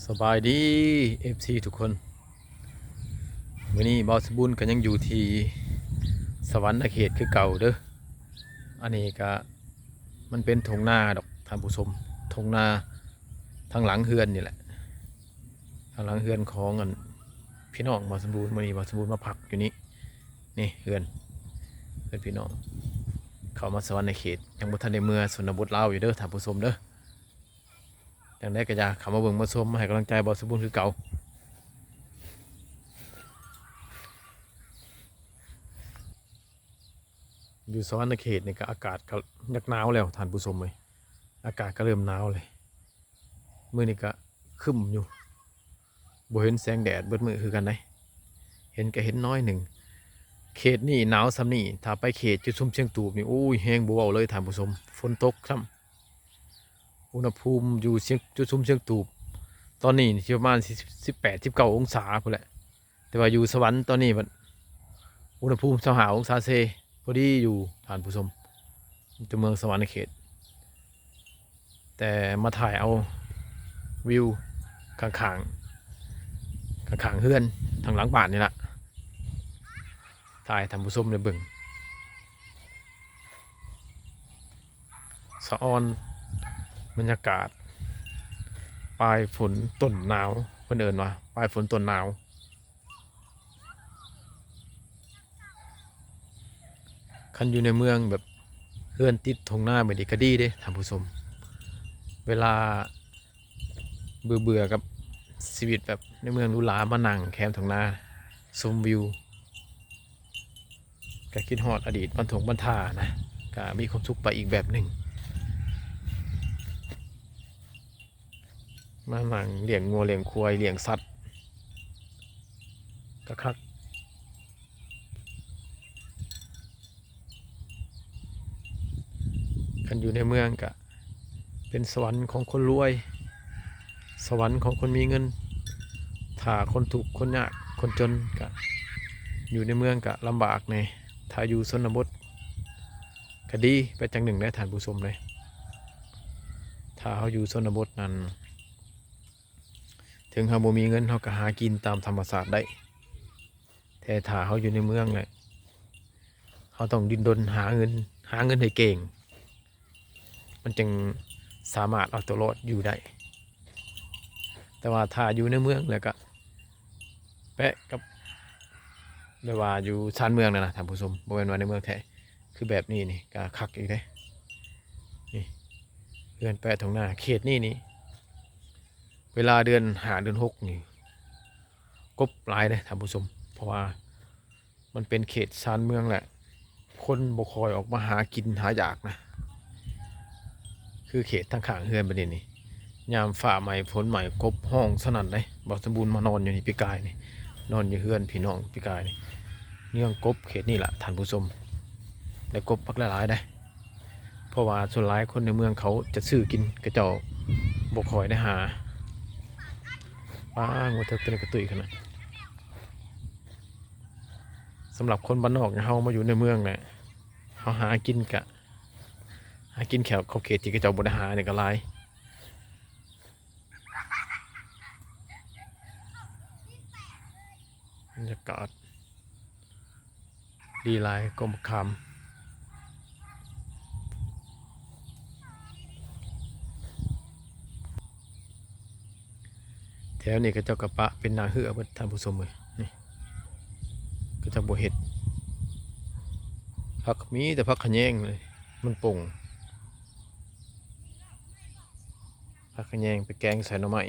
ສະບາຍດີ ເອັຟຊີ ທຸກຄົນ. ມື້ນີ້ບ່າວສະບູນກໍຍັງຢູ່ທີ່ສະຫວັນນະເຂດຄືເກົ່າເດີ້. ອັນນີ້ກໍມັນເປັນທົ່ງນາດອກທ່ານຜູ້ຊົມ, ທົ່ງນາທາງຫຼັງເຮືອນນີ້ແຫຼະ, ທາງຫຼັງເຮືອນຂອງອັນ ພີ່ນ້ອງບ່າວສະບູນ. ມື້ນີ້ບ່າວສະບູນມາພັກຢູ່ນີ້. ນີ້ເຮືອນ ເຮືອນພີ່ນ້ອງ ເຂົ້າມາສະຫວັນນະເຂດ, ຍັງບໍ່ທັນໄດ້ເມືອຊົນນະບົດລາວຢູ່ເດີ້ທ່ານຜູ້ຊົມເດີ້. ຈັ່ງໃດກໍຢ່າ ເຂົ້າມາເບິ່ງມາຊົມ ມາໃຫ້ກຳລັງໃຈບ່າວສະບູນຄືເກົ່າ. ຢູ່ສະຫວັນນະເຂດນີ້ກໍອາກາດກໍຢາກໜາວແລ້ວທ່ານຜູ້ຊົມເອີຍ, ອາກາດກໍເລີ່ມໜາວເລີຍ. ມື້ນີ້ກໍຄຶ້ມຢູ່ ບໍ່ເຫັນແສງແດດເບິດມື້ຄືກັນໃດ, ເຫັນກໍເຫັນໜ້ອຍໜຶ່ງ. ເຂດນີ້ໜາວສ່ຳນີ້ ຖ້າໄປເຂດຈຸດຊຸມຊຽງຕູບນີ້ ໂອ້ຍ ແຮງບໍ່ເວົ້າເລີຍທ່ານຜູ້ຊົມ, ຝົນຕົກຊ້ຳ. ອຸນຫະພູມຢູ່ຊຽງ ຈຸດຊຸມຊຽງຕູບ ຕອນນີ້ຊິປະມານສິບແປດ ສິບເກົ້າອົງສາພຸ້ນແຫຼະ, ແຕ່ວ່າຢູ່ສະຫວັນຕອນນີ້ບັດອຸນຫະພູມຊາວຫ້າອົງສາເຊ ພໍດີຢູ່ທ່ານຜູ້ຊົມ, ຢູ່ເມືອງສະຫວັນນະເຂດ. ແຕ່ມາຖ່າຍເອົາວິວຂ້າງໆ ຂ້າງໆເຮືອນ ທາງຫຼັງບ້ານນີ້ລະ, ຖ່າຍໃຫ້ທ່ານຜູ້ຊົມໄດ້ເບິ່ງ. ສະອອນບັນຍາກາດປາຍຝົນຕົ້ນໜາວ, ເພິ່ນເອີ້ນວ່າປາຍຝົນຕົ້ນໜາວ. ຄັນຢູ່ໃນເມືອງແບບເຮືອນຕິດທົ່ງນາແບບນີ້ກໍດີເດ້ທ່ານຜູ້ຊົມ, ເວລາເບື່ອໆກັບຊີວິດແບບໃນເມືອງຫຼູຫຼາ ມານັ່ງແຄມທົ່ງນາຊົມວິວ ກະຄິດຮອດອະດີດບັນທົງບັນທານະ, ກະມີຄວາມສຸກໄປອີກແບບໜຶ່ງ. ມານັ່ງລ້ຽງງົວລ້ຽງຄວາຍລ້ຽງສັດກະຄັກ. ຄັນຢູ່ໃນເມືອງກະເປັນສະຫວັນຂອງຄົນລວຍ, ສະຫວັນຂອງຄົນມີເງິນ. ຖ້າຄົນທຸກຄົນຍາກຄົນຈົນກະຢູ່ໃນເມືອງກະລຳບາກແດ່, ຖ້າຢູ່ຊົນນະບົດກະດີໄປຈັ່ງໜຶ່ງເດ້ທ່ານຜູ້ຊົມເດ້. ຖ້າເຮົາຢູ່ຊົນນະບົດນັ້ນ ເຖິງເຮົາບໍ່ມີເງິນ ເຮົາກະຫາກິນຕາມທຳມະຊາດໄດ້, ແຕ່ຖ້າເຮົາຢູ່ໃນເມືອງແຫຼະ ເຮົາຕ້ອງດີ້ນລົນຫາເງິນ, ຫາເງິນໃຫ້ເກັ່ງ ມັນຈຶ່ງສາມາດເອົາຕົວລອດຢູ່ໄດ້. ແຕ່ວ່າຖ້າຢູ່ໃນເມືອງແລ້ວກະແປະກັບແບບວ່າຢູ່ຊານເມືອງນັ້ນນະທ່ານຜູ້ຊົມ, ບໍ່ແມ່ນວ່າໃນເມືອງແທ້. ຄືແບບນີ້ນີ້ກະຄັກອີກເດ້. ນີ້ເຮືອນແປະທົ່ງນາເຂດນີ້ນີ້ ເວລາເດືອນຫ້າເດືອນຫົກນີ້ ກົບຫຼາຍເດ້ທ່ານຜູ້ຊົມ, ເພາະວ່າມັນເປັນເຂດຊານເມືອງແຫຼະ ຄົນບໍ່ຄ່ອຍອອກມາຫາກິນຫາຢາກນະ. ຄືເຂດທາງຂ້າງເຮືອນບັດນີ້ນີ້ ຍາມຟ້າໃໝ່ຝົນໃໝ່ ກົບຮ້ອງສະໜັ່ນເດ້. ບ່າວສົມບູນມານອນຢູ່ນີ້ປີກາຍນີ້, ນອນຢູ່ເຮືອນພີ່ນ້ອງປີກາຍນີ້, ເຍືອງກົບເຂດນີ້ລະທ່ານຜູ້ຊົມ, ໄດ້ກົບບັກຫຼາຍໆເດ້. ເພາະວ່າສ່ວນຫຼາຍຄົນໃນເມືອງເຂົາຈະຊື້ກິນ, ເຂົາເຈົ້າບໍ່ຄ່ອຍໄດ້ຫາ. ປ້າ ງົວເຖິກຕົວນີ້ກະຕຸ້ຍຂະໜາດ. ສຳລັບຄົນບ້ານນອກຢ່າງເຮົາມາຢູ່ໃນເມືອງແຫຼະ ເຮົາຫາກິນກະ ຫາກິນແຖວຂອບເຂດທີ່ເຂົາເຈົ້າບໍ່ໄດ້ຫານີ້ກະຫຼາຍ. ບັນຍາກາດດີຫຼາຍ, ກົກມະຂາມ. ແຖວນີ້ເຂົາເຈົ້າກະປະເປັນນາເຮືອເບິດທ່ານຜູ້ຊົມເອີຍ. ນີ້ເຂົາເຈົ້າບໍ່ເຮັດ, ຜັກ ມີແຕ່ຜັກຂະແຍງເລີຍ, ມັນປົ່ງ. ຜັກຂະແຍງໄປແກງໃສ່ໜໍ່ໄມ້,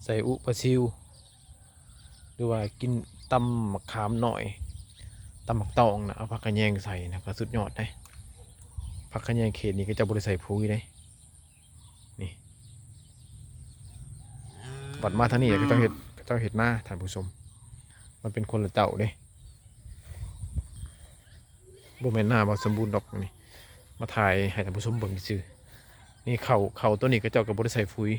ໃສ່ອຸປາຊິວ ຫຼືວ່າກິນຕຳໝາກຂາມໜ້ອຍ ຕຳໝາກຕອງນະ, ເອົາຜັກຂະແຍງໃສ່ນະ ກະສຸດຍອດເດ້. ຜັກຂະແຍງເຂດນີ້ເຂົາເຈົ້າບໍ່ໄດ້ໃສ່ປຸ໋ຍເດ້. ນີ້ ບັດມາທາງນີ້ເຂົາເຈົ້າເຮັດ, ເຂົາເຈົ້າເຮັດນາທ່ານຜູ້ຊົມ, ມັນເປັນຄົນລະເຈົ້າເດ້. ບໍ່ແມ່ນນາບ່າວສົມບູນດອກນີ້, ມາຖ່າຍໃຫ້ທ່ານຜູ້ຊົມເບິ່ງຊື່ໆ. ນີ້ເຂົ້າ, ເຂົ້າໂຕນີ້ເຂົາເຈົ້າກະບໍ່ໄດ້ໃສ່ປຸ໋ຍ,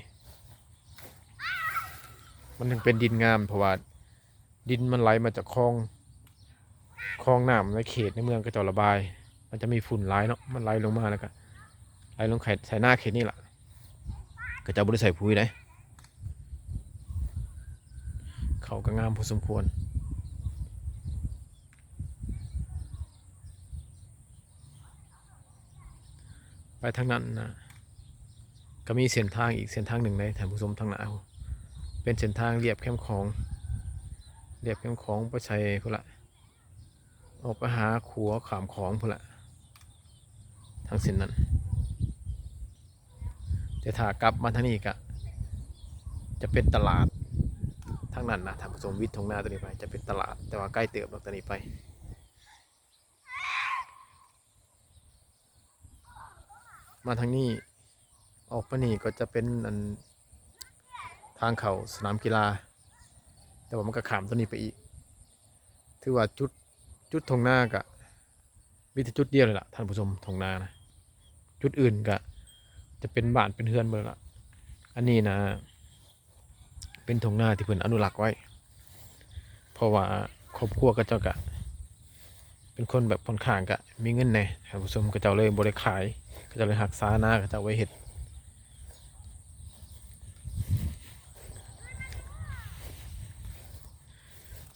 ມັນຈຶ່ງເປັນດິນງາມ ເພາະວ່າດິນມັນໄຫຼມາຈາກຄອງ, ຄອງນ້ຳໃນເຂດໃນເມືອງເຂົາເຈົ້າລະບາຍ. ມັນຈະມີຝຸ່ນຫຼາຍເນາະ, ມັນໄຫຼລົງມາແລ້ວກະໄຫຼລົງໃສ່ນາເຂດນີ້ລະ. ເຂົາເຈົ້າບໍ່ໄດ້ໃສ່ປຸ໋ຍເດ້, ເຂົາກໍງາມພໍສົມຄວນ. ໄປທາງນັ້ນນະ ກໍມີເສັ້ນທາງອີກເສັ້ນທາງໜຶ່ງເດ້ທ່ານຜູ້ຊົມ. ທາງໜ້າເປັນເສັ້ນທາງລຽບແຄມຂອງ ລຽບແຄມຂອງໄປໃສ່ພຸ້ນລະ ອອກໄປຫາຂົວຂ້າມຂອງພຸ້ນລະ ທາງເສັ້ນນັ້ນ. ແຕ່ຖ້າກັບມາທາງນີ້ກະຈະເປັນຕະຫຼາດທາງນັ້ນນະທ່ານຜູ້ຊົມ. ວິດທົ່ງນາຕົວນີ້ໄປຈະເປັນຕະຫຼາດ ແຕ່ວ່າໄກເຕີບດອກຕົວນີ້ໄປ. ມາທາງນີ້ ອອກໄປນີ້ກໍຈະເປັນ ອັນ ທາງເຂົ້າສະໜາມກິລາ ແຕ່ວ່າມັນກໍຂ້າມຕົວນີ້ໄປອີກ. ຖືວ່າຈຸດ ຈຸດທົ່ງນາກະມີແຕ່ຈຸດດຽວນີ້ລະທ່ານຜູ້ຊົມ ທົ່ງນານະ. ຈຸດອື່ນກະຈະເປັນບ້ານເປັນເຮືອນເບິດລະ. ອັນນີ້ນະ ເປັນທົ່ງນາທີ່ເພິ່ນອະນຸລັກໄວ້ ເພາະວ່າຄອບຄົວເຂົາເຈົ້າກະເປັນຄົນແບບຂ້ອນຂ້າງກະມີເງິນແດ່ທ່ານຜູ້ຊົມ. ເຂົາເຈົ້າເລີຍບໍ່ໄດ້ຂາຍ ເຂົາເຈົ້າເລີຍຮັກສານາເຂົາເຈົ້າໄວ້ເຮັດ.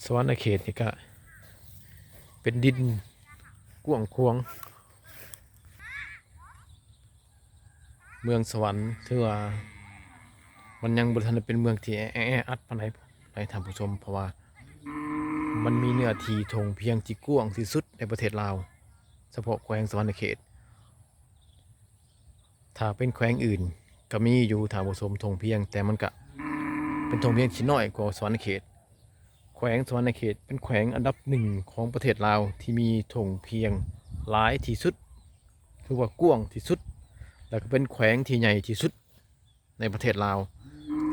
ສະຫວັນນະເຂດນີ້ກະເປັນດິນກວ້າງຂວາງ. ເມືອງສະຫວັນຖືວ່າມັນຍັງບໍ່ທັນໄດ້ເປັນເມືອງທີ່ແອ ແອອັດປານໃດໃດທ່ານຜູ້ຊົມ ເພາະວ່າມັນມີເນື້ອທີ່ທົ່ງພຽງທີ່ກວ້າງທີ່ສຸດໃນປະເທດລາວ ສະເພາະແຂວງສະຫວັນນະເຂດ. ຖ້າເປັນແຂວງອື່ນກໍມີຢູ່ທ່ານຜູ້ຊົມ ທົ່ງພຽງ ແຕ່ມັນກະເປັນທົ່ງພຽງທີ່ນ້ອຍກວ່າສະຫວັນນະເຂດ. ແຂວງສະຫວັນນະເຂດເປັນແຂວງອັນດັບໜຶ່ງຂອງປະເທດລາວ ທີ່ມີທົ່ງພຽງຫຼາຍທີ່ສຸດ ຄືວ່າກວ້າງທີ່ສຸດ ແລ້ວກໍເປັນແຂວງທີ່ໃຫຍ່ທີ່ສຸດໃນປະເທດລາວ.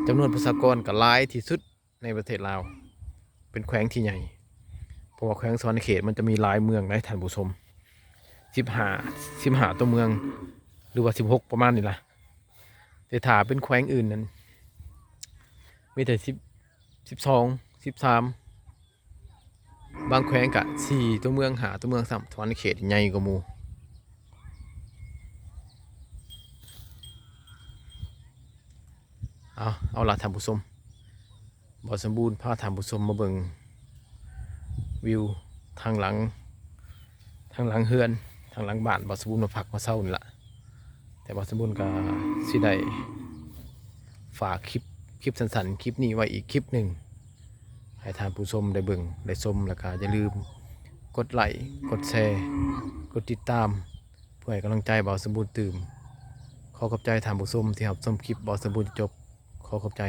ຈຳນວນປະຊາກອນກໍຫຼາຍທີ່ສຸດໃນປະເທດລາວ ເປັນແຂວງທີ່ໃຫຍ່ ເພາະວ່າແຂວງສະຫວັນນະເຂດມັນຈະມີຫຼາຍເມືອງໃດທ່ານຜູ້ຊົມ ສິບຫ້າ ສິບຫ້າຕົວເມືອງ ຫຼືວ່າສິບຫົກປະມານນີ້ລະ. ແຕ່ຖ້າເປັນແຂວງອື່ນນັ້ນ ມີແຕ່ສິບ ສິບສອງ ສິບສາມ ບາງແຂວງກະສີ່ຕົວເມືອງ ຫ້າຕົວເມືອງຊ້ຳ. ສະຫວັນນະເຂດໃຫຍ່ກວ່າໝູ່. ເອົາ ເອົາລະທ່ານຜູ້ຊົມ ບ່າວສົມບູນພາທ່ານຜູ້ຊົມມາເບິ່ງວິວທາງຫຼັງ ທາງຫຼັງເຮືອນ ທາງຫຼັງບ້ານບ່າວສົມບູນມາພັກມາເຊົານີ້ລະ. ແຕ່ບ່າວສົມບູນກໍຊິໄດ້ຝາກຄລິບ ຄລິບສັ້ນໆ ຄລິບນີ້ໄວ້ອີກຄລິບໜຶ່ງ ໃຫ້ທ່ານຜູ້ຊົມໄດ້ເບິ່ງໄດ້ຊົມ ແລ້ວກໍຢ່າລືມກົດໄລ້ ກົດແຊ ກົດຕິດຕາມ ເພື່ອໃຫ້ກຳລັງໃຈບ່າວສົມບູນຕື່ມ. ຂໍຂອບໃຈທ່ານຜູ້ຊົມທີ່ຮັບຊົມຄລິບບ່າວສົມບູນຈົນຈົບ. ຂໍຂອບໃຈ.